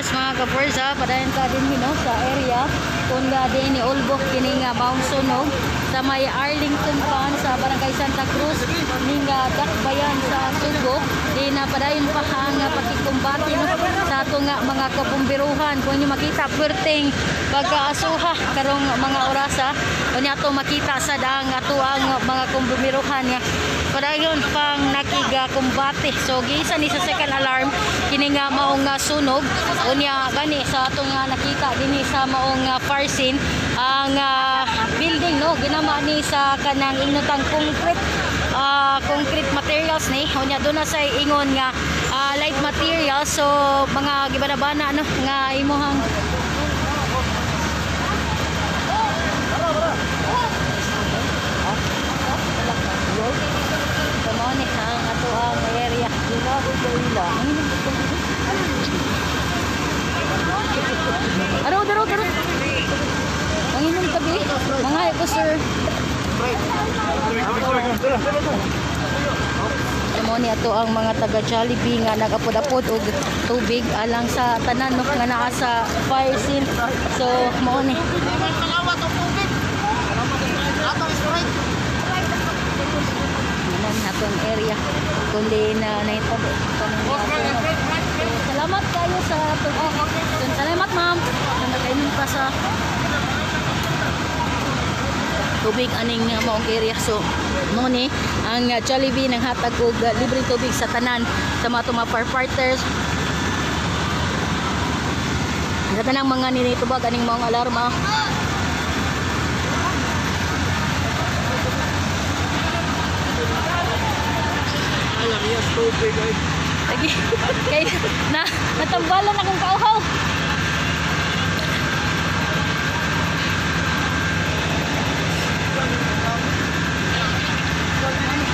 Yes, mga kaporsa, padayon ta din no, sa area kung nga din ni Ulbok kini nga maong sunog sa may Arlington Pan sa Barangay Santa Cruz ning Dakbayan sa Subo. Di na padayon pa ang pakikumbate no, sa ato nga mga kabumbiruhan. Kung inyo makita, puwerteng pagkaasuha karong mga orasa. Unya ato makita sa daang ato ang mga kumbumiruhan nga padayon pang nakiga kumbate. So giisa ni sa second alarm kini nga maong sunog. Unya gani sa atong nga nakita dinhi sa maong fire scene ang building no, ginama ni sa kanang ingnotang concrete, concrete materials ni. Unya doon na sa ingon nga light materials, so mga gibana-bana no nga imuhang. So mao ni ang ato ang area. Aro, daro, daro. Manginom tabi. Mga ko, sir. So mao ni ato ang mga taga Jollibee nga nagapod-apod og tubig alang sa tanan no nga naa sa fire scene. So mao ni. Mao ni atong area kundi na nahitabo kaning sunog. So, salamat kayo sa tubig. So, salamat, ma'am. So, nakainom pa sa tubig aning maong area. So mo ni ang Jollibee nang hatag og libreng tubig sa tanan sa mga itong mga firefighters, sa tanang mga ninitubag aning maong alarma. Alam niya, tubig ay. Lagi kay na natambalan akong kauhaw.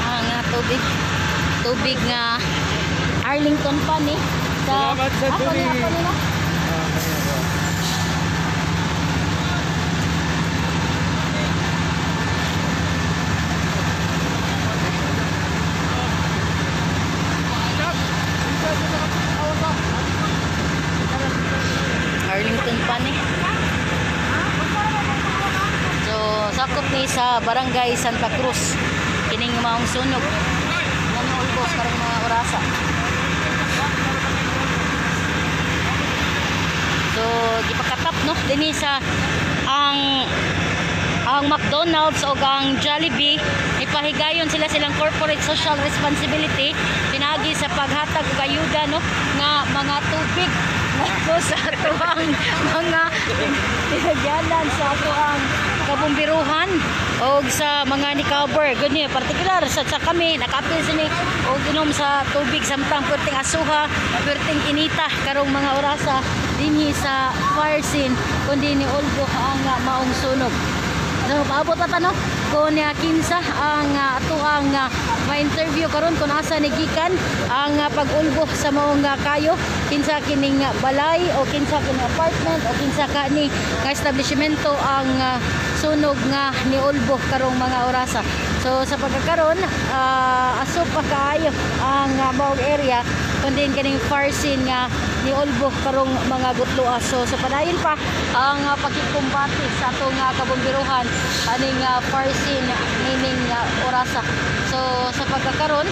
Ang tubig tubig nga Arlington pa ni sa Salamat sa ako ni tubig. Ako ni no. Arlington pa ni. So sakop ni sa Barangay Santa Cruz kining maong sunog nanuulbos karong mga orasa. So gipakatap no dinhi sa ang McDonald's o ang Jollibee, ipahigayon sila silang corporate social responsibility pinagi sa paghatag og ayuda no nga mga tubig ngadto sa atoang mga tinagyanan, sa atoang kabumbiruhan og sa mga ni cover ganyan partikular sa kami nakapil sini og inom sa tubig samtang perting asuha, perting inita karong mga orasa dinhi sa fire scene kundi ni Olgo ang maong sunog. So, paabot na ta no kung kinsa ang atoang ma-interview karon kung asa ni gikan ang pag-ulbo sa maong kayo, kinsa kining balay o kinsa kining apartment o kinsa ka ni nga establishmento ang sunog nga niulbo karong mga orasa. So sa pagkakaron, aso pa kaayo ang maong area kundi kaning fire scene nga niulbo karong mga gutloa. So sa padayon pa ang pakikumbate sa atong kabumbiruhan aning fire scene nining orasa. So sa pagkakaron,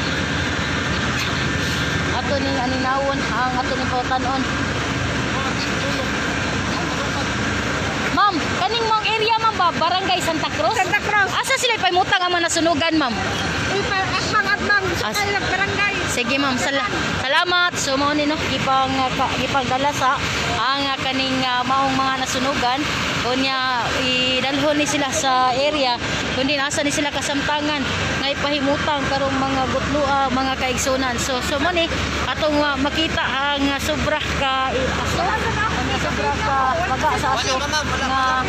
ato ning aninawon ang ato ning pawtan-on. Ma'am, kaning maong area, ma'am ba Barangay Santa Cruz? Santa Cruz. Asa sila ipahimutang ang mga nasunugan, ma'am? Atbang, atbang. Sa kanilang barangay. Sige, ma'am, salamat. So mao ni no gipang gipangdala sa ang kaning maong mga nasunugan. Unya idalhon ni sila sa area kundi nasa ni sila kasamtangan nga ipahimutang karong mga gutloa, mga kaigsunan. So so mo ni atong makita ang sobra ka aso, ang sobra ka baga sa aso nga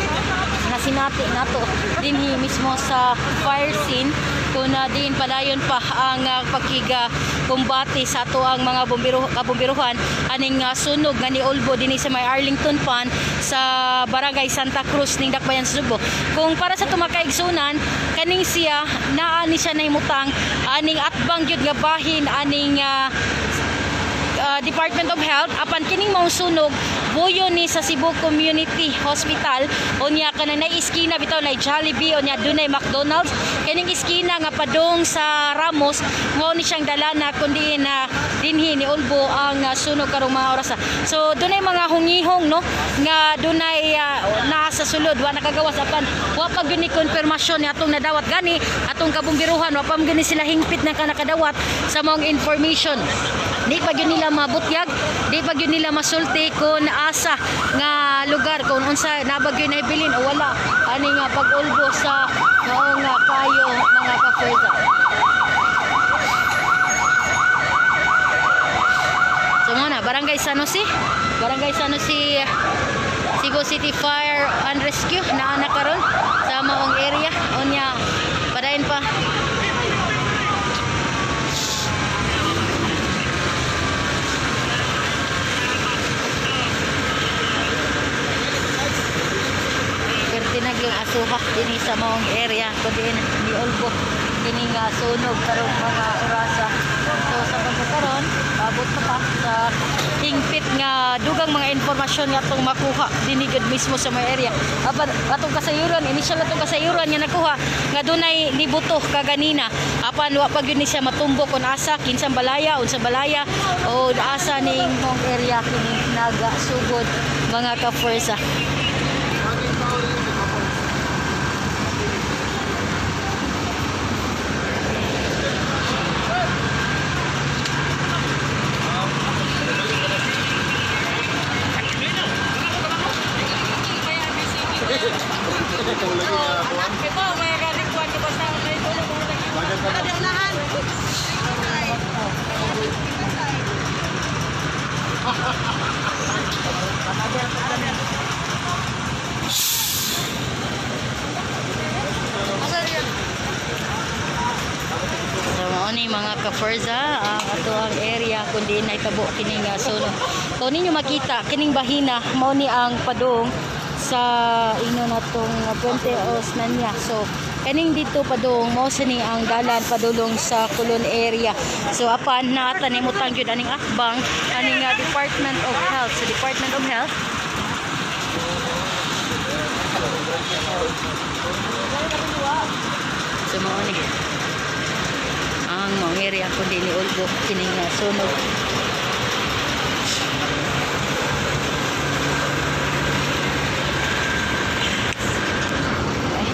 nasinati nato dinhi mismo sa fire scene kung na din padayon pa ang pagkiga kumbate sa ato ang mga bumbero kabumbiruhan aning sunog nga niulbo dinhi sa may Arlington Pan sa Barangay Santa Cruz ning Dakbayan sa Sugbo. Kung para sa tumakaigsunan, kaning siya naa ni siya nahimutang aning atbang gyud nga bahin aning Department of Health. Apan kining maong sunog buyo ni sa Cebu Community Hospital. Unya kanang nay iskina bitaw, nay Jollibee, unya dunay McDonald's, kining iskina nga padung sa Ramos, mao ni siyang dalana kundi na dinhi ni ulbo ang sunog karong mga oras. So dunay mga hungihong, no, nga dunay naa sa sulod, wa nakagawas, apan wa pa gyud ni konfirmasyon ni atong nadawat. Gani atong kabumbiruhan, wa pa gyud ni sila hingpit na nakadawat sa maong information. Di pa gyud nila mabutyag, di pa gyud nila masulti kung asa nga lugar, kung unsa na ba gyud nahibilin o wala ani nga pag-ulbo sa maong kayo, mga ka-Fuerza. So mao na, Barangay San Jose, Barangay San Jose, Cebu City Fire and Rescue naa na karon sa maong area. Unya padayon pa. Perti na yung asuha dinhi sa maong area kundi ni ulbo kini nga sunog karong mga orasa. So sa pagkakaron, abot pa ta sa hingpit nga dugang mga impormasyon nga atong makuha dinhi gud mismo sa mga area. Apan atong kasayuran, initial atong kasayuran nga nakuha nga dunay nibuto kaganina, apan wa pa gyud ni siya matumbok kung asa, kinsang balaya, unsa balaya o asa ning maong area kini nagasugod, mga ka-Fuerza. So mao ni, mga ka-Fuerza, ang ato ang area kundi nahitabo kini nga sunog. Kung ninyo makita kining bahina, mao ni ang padung sa ino natong Puente Osnania. So kaning dito padung, mao sa ni ang dalan padulong sa Colon area. So apan naata nimutang gyud aning akbang aning Department of Health. So Department of Health. So mao ni ang mga area kundi ni ulbo kining sunog. Ay.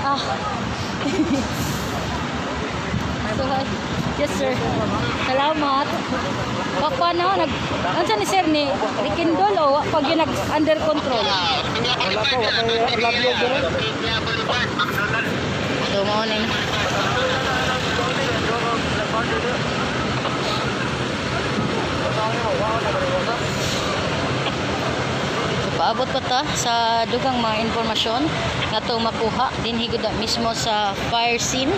Ah. So, yes, sir. Salamat. Papa na nag unsa ni sir ni rekindle o wa pag yun nag under control? Wala pa, wala pa labyog doon. So mao ni. So, paabot pa ta sa dugang mga impormasyon nga to makuha dinhi gud mismo sa fire scene.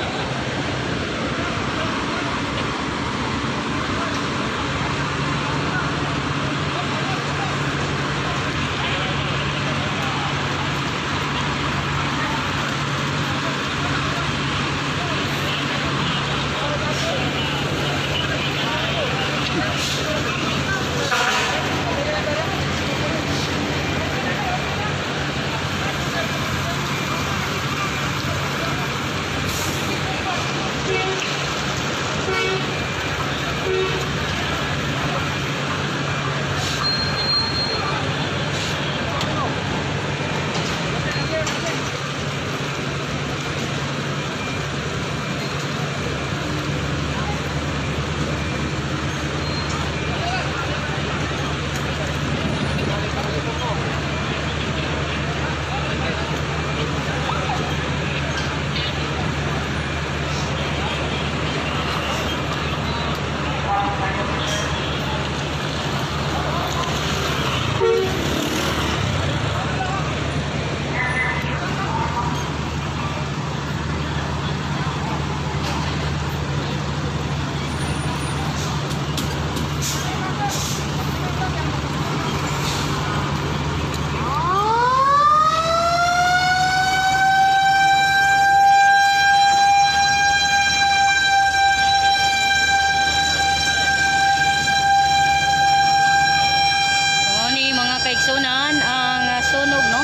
Kaigsunan, ang sunog, no,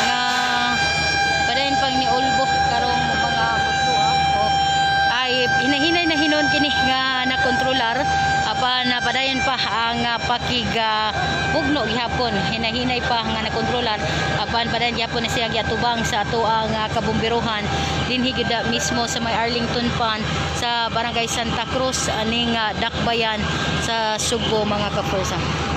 nga padayon pang niulbo karong mga mudlo o ay hinahinay na hinon kini nga nakontrolar, apan padayon pa ang pakig bugno gihapon. Hinahinay pa nga nakontrolar, apan padayon gihapon na siya giatubang sa ato ang kabomberohan dinhi gid mismo sa may Arlington Pond sa Barangay Santa Cruz aning Dakbayan sa Sugbo, mga kapersa.